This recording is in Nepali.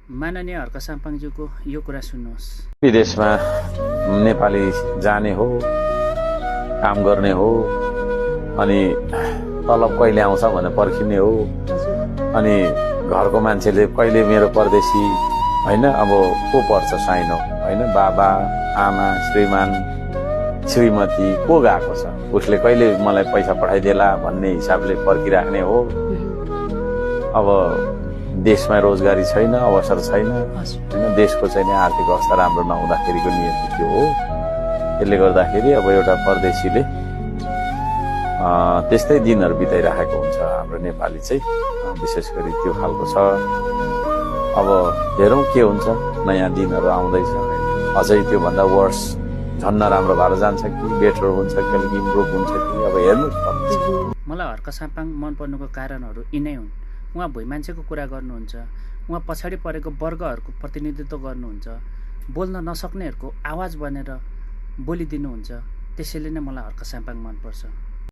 माननीय हर्क साम्पाङज्यूको यो कुरा सुन्नुहोस्। विदेशमा नेपाली जाने हो, काम गर्ने हो, अनि तलब कहिले आउँछ भनेर पर्खिने हो, अनि घरको मान्छेले कहिले मेरो परदेशी होइन, अब को पर्छ साइनो होइन, बाबा आमा श्रीमान श्रीमती को गएको छ, उसले कहिले मलाई पैसा पठाइदेला भन्ने हिसाबले पर्खिराख्ने हो। अब देशमा रोजगारी छैन, अवसर छैन होइन, देशको चाहिँ आर्थिक अवस्था राम्रो नहुँदाखेरिको नियति त्यो हो। त्यसले गर्दाखेरि अब एउटा परदेशीले त्यस्तै दिनहरू बिताइराखेको हुन्छ। हाम्रो नेपाली चाहिँ विशेष गरी त्यो खालको छ। अब हेरौँ के हुन्छ, नयाँ दिनहरू आउँदैछ, अझै त्योभन्दा वर्स झन् नराम्रो भएर जान्छ कि बेटर हुन्छ कि इम्प्रुभ हुन्छ कि अब हेर्नु पर्छ। मलाई हर्क साम्पाङ मन पर्नुको कारणहरू यिनै हुन्। उहाँ भुइँ मान्छेको कुरा गर्नुहुन्छ, उहाँ पछाडि परेको वर्गहरूको प्रतिनिधित्व गर्नुहुन्छ, बोल्न नसक्नेहरूको आवाज बनेर बोलिदिनुहुन्छ। त्यसैले नै मलाई हर्क साम्पाङ मनपर्छ।